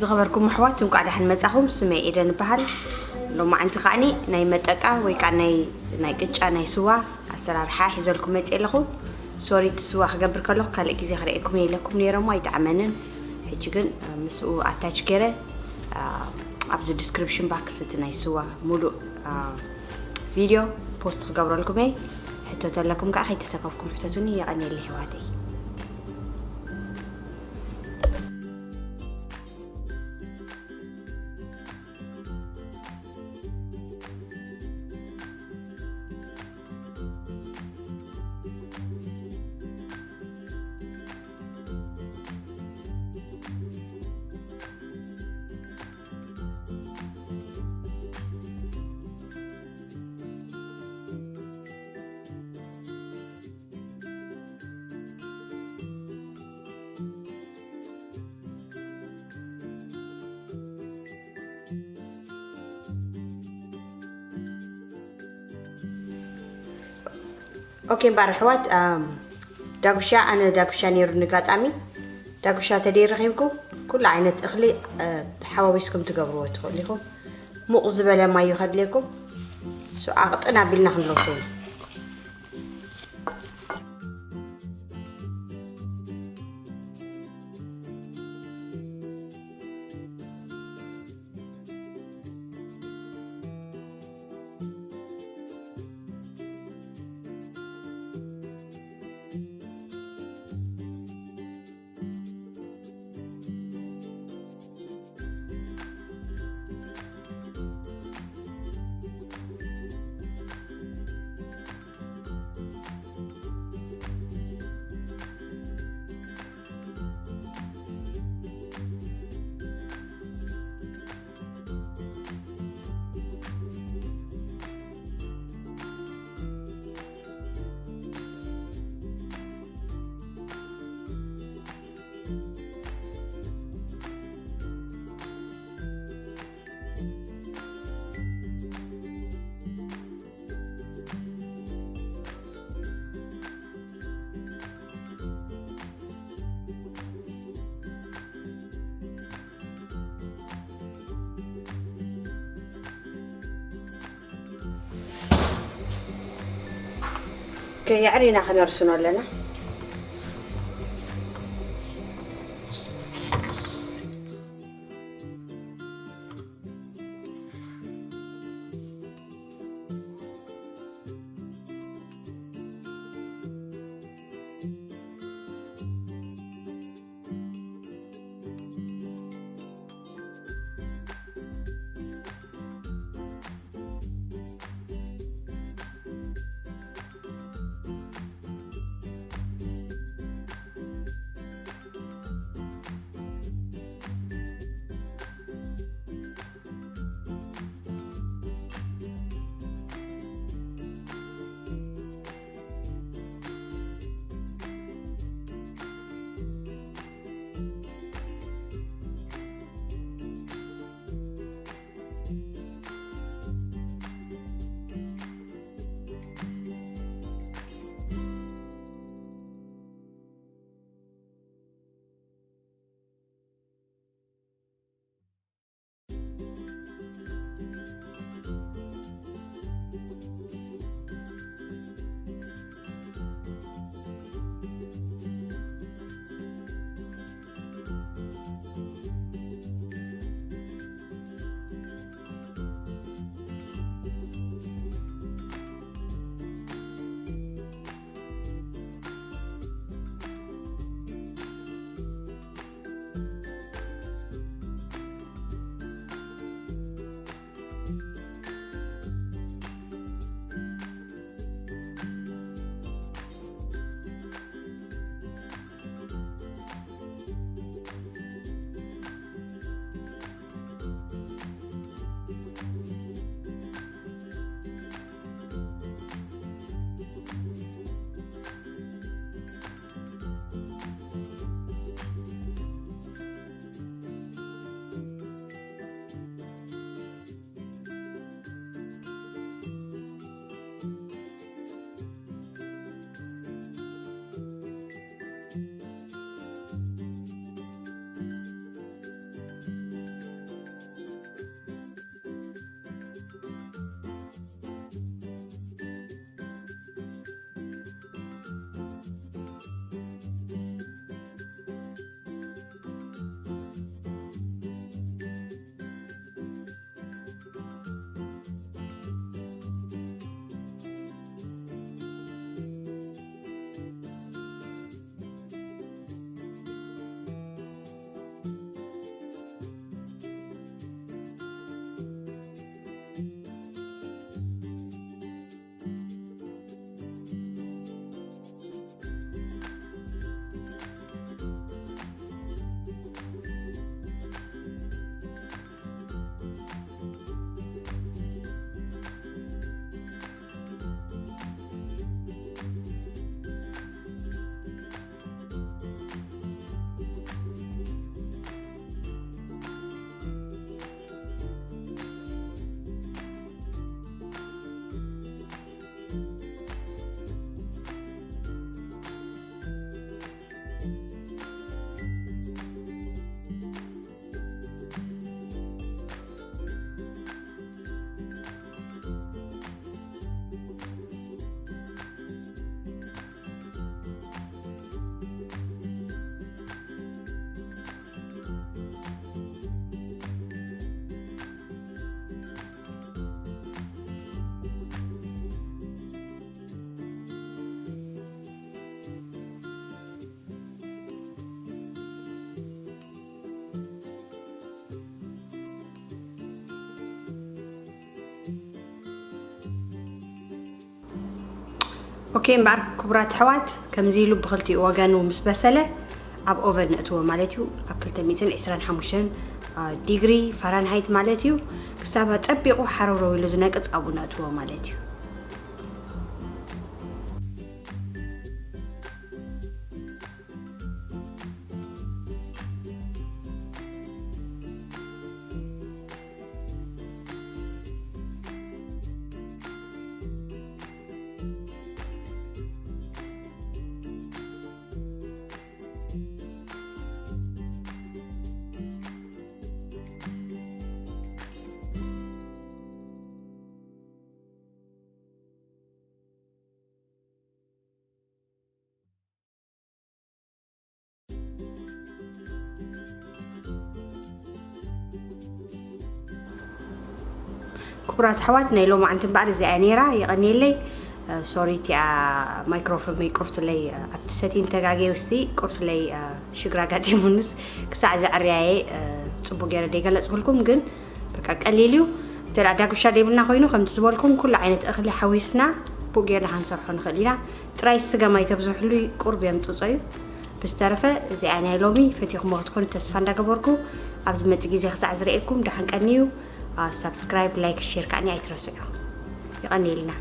ዝኸበርኩም ኣሕዋት፣ እንቋዕ ደሓን መጻኹም። ስመይ ኤደን እበሃል። ሎማዓንቲ ከዓኒ ናይ መጠቃ ወይ ከዓ ናይ ናይ ቅጫ ናይ ስዋ ኣሰራርሓ ሒዘልኩም መጽእ ኣለኹ። ሶሪ፣ እቲ ስዋ ክገብር ከለኹ ካልእ ግዜ ክርእየኩም እየ ኢለኩም ነይረ እሞ ኣይጠዓመንን። ሕጂ ግን ምስኡ ኣታች ገይረ ኣብዚ ዲስክሪፕሽን ባክስ እቲ ናይ ስዋ ሙሉእ ቪድዮ ፖስት ክገብረልኩም እየ። ሕቶ ተለኩም ከዓ ከይተሰከፍኩም ሕተቱኒ። የቐንየለይ ኣሕዋተይ። ኦኬ እምበኣር ኣሕዋት፣ ኣም፣ ዳጉሻ፣ ኣነ ዳጉሻ ነይሩ ንጋጣሚ። ዳጉሻ ተደይ ረኺብኩም ኩሉ ዓይነት እኽሊ፣ እ፣ ሓዋዊስኩም ትገብርዎ ትኽእሉ ኢኹም። ሙቕ ዝበለ ማይ እዩ ከድልየኩም። ሶ ኣቕጥን ኣቢልና ክንለውሶ ኢና። ከየዕሪና ክነርስኖ ኣለና። ኦኬ፣ እምበኣር ክቡራት ኣሕዋት፣ ከምዚ ኢሉ ብኽልቲኡ ወገኑ ምስ በሰለ ኣብ ኦቨን ነእትዎ ማለት እዩ። ኣብ ክልተ ሚእትን ዕስራን ሓሙሽተን ዲግሪ ፋራንሃይት ማለት እዩ። ክሳብ ኣጸቢቑ ሓረውረው ኢሉ ዝነቅጽ ኣብኡ ነእትዎ ማለት እዩ። ክቡራት ኣሕዋት፣ ናይ ሎማዓንቲ እምበኣር እዚኣ እያ ነይራ። የቐንየለይ። ሶሪ፣ እቲኣ ማይክሮፎን መይ ቁርትለይ ኣብቲ ሰቲን ተጋግየ ውሲ ቁርትለይ ሽግራ ኣጋጢሙንስ ክሳዕ ዘዕርያየ ጽቡቅ ገይረ ደይገለጽኩልኩም፣ ግን በቃ ቀሊል እዩ። እንተ ደኣ ዳጉሻ ደይብልና ኮይኑ፣ ከምቲ ዝበልኩም፣ ኩሉ ዓይነት እኽሊ ሓዊስና ጽቡቅ ጌርና ክንሰርሖ ንኽእል ኢና። ጥራይ ስገም ኣይተብዝሕሉ፣ ቁሩብ የምጽጾ እዩ። ብዝተረፈ፣ እዚኣ ናይ ሎሚ ፈቲኹሞ ክትኮኑ ተስፋ እንዳገበርኩ፣ ኣብ ዝመጽእ ግዜ ክሳዕ ዝርእየኩም፣ ደሓን ቀንዩ። አ፣ ሳብስክራይብ፣ ላይክ፣ ሼር ከዓኒ ኣይትረስዑ። የቐንየልና።